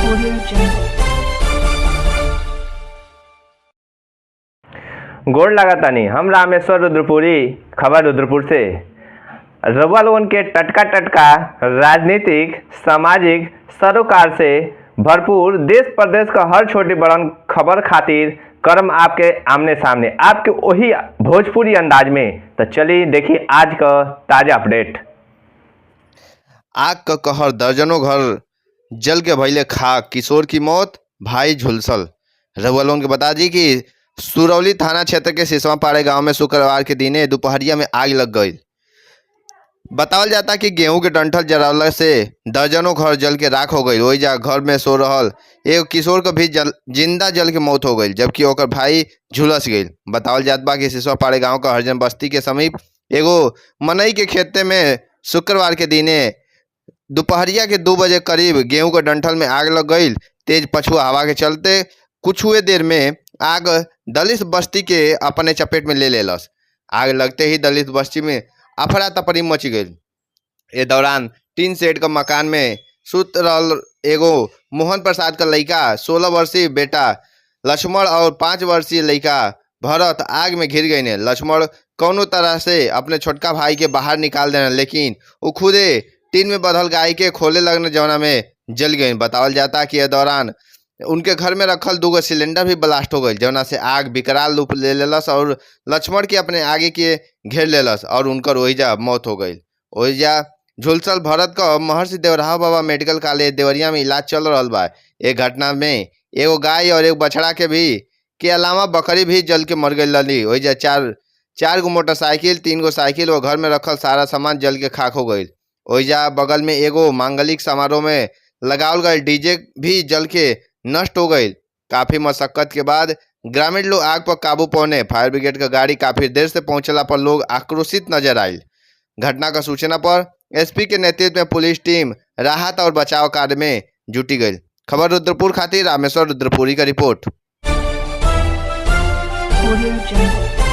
Audio Jungle. गोड़ लागतानी। हम रामेश्वर रुद्रपुरी, खबर रुद्रपुर से। रउआ लोगन के टटका टटका राजनीतिक, सामाजिक सरोकार से भरपूर देश प्रदेश का हर छोटी बड़न खबर खातिर करम आपके आमने सामने आपके वही भोजपुरी अंदाज में। तो चलिए देखिए आज का ताज़ा अपडेट। आग क कहर, दर्जनों घर जल के भइले खाक, किशोर की मौत, भाई झुलसल। रउआ लोगन के बता दी कि सुरौली थाना क्षेत्र के सिसवा पाड़े गांव में शुक्रवार के दिने दोपहरिया में आग लग गई। बतावल जाता कि गेहूं के डंठल जरावला से दर्जनों घर जल के राख हो गई। वही जा घर में सो रहल एगो किशोर के भी जल जिंदा जल के मौत हो गई, जबकि ओकर भाई झुलस गई। बतावल जात बा कि सिसवा पाड़े गांव का हरिजन बस्ती के समीप एगो मनई के खेते में शुक्रवार के दिने दोपहरिया के 2 बजे करीब गेहूं के डंठल में आग लग गई। तेज पछुआ हवा के चलते कुछुए देर में आग दलित बस्ती के अपने चपेट में ले लेलस। आग लगते ही दलित बस्ती में अफरा तफरी मच गई। ए दौरान टीन शेड का मकान में सुत रहल एगो मोहन प्रसाद का लड़का, 16 वर्षीय बेटा लक्ष्मण और 5 वर्षीय लड़का भरत आग में घिर गए। लक्ष्मण कौनो तरह से अपने छोटका भाई के बाहर निकाल देना, लेकिन वो खुदे टीन में बंधल गाय के खोले लगने, जौना में जल गई। बतावल जाता कि यह दौरान उनके घर में रखल दूगो सिलेंडर भी ब्लास्ट हो गई, जौना से आग विकराल रूप ले लेलस और लक्ष्मण के अपने आगे के घेर लेलस और उनकर ओहिजा मौत हो गई। ओहिजा झुलसल भरत का महर्षि देवराहा बाबा मेडिकल कॉलेज, देवरिया में इलाज चल रहल बा। एक घटना में एगो गाय और एक बछड़ा के भी के अलावा बकरी भी जल के मर गई रही। ओहिजा चार चार गो मोटरसाइकिल, तीन गो साइकिल और घर में रखल सारा सामान जल के खाक हो गई। ओहिजा बगल में एगो मांगलिक समारोह में लगावल गई डीजे भी जल के नष्ट हो गई। काफी मशक्कत के बाद ग्रामीण लोग आग पर काबू पौने। फायर ब्रिगेड का गाड़ी काफी देर से पहुंचला पर लोग आक्रोशित नजर आयल। घटना का सूचना पर एसपी के नेतृत्व में पुलिस टीम राहत और बचाव कार्य में जुटी गई। खबर रुद्रपुर खातिर रामेश्वर रुद्रपुरी का रिपोर्ट। Audio Jungle.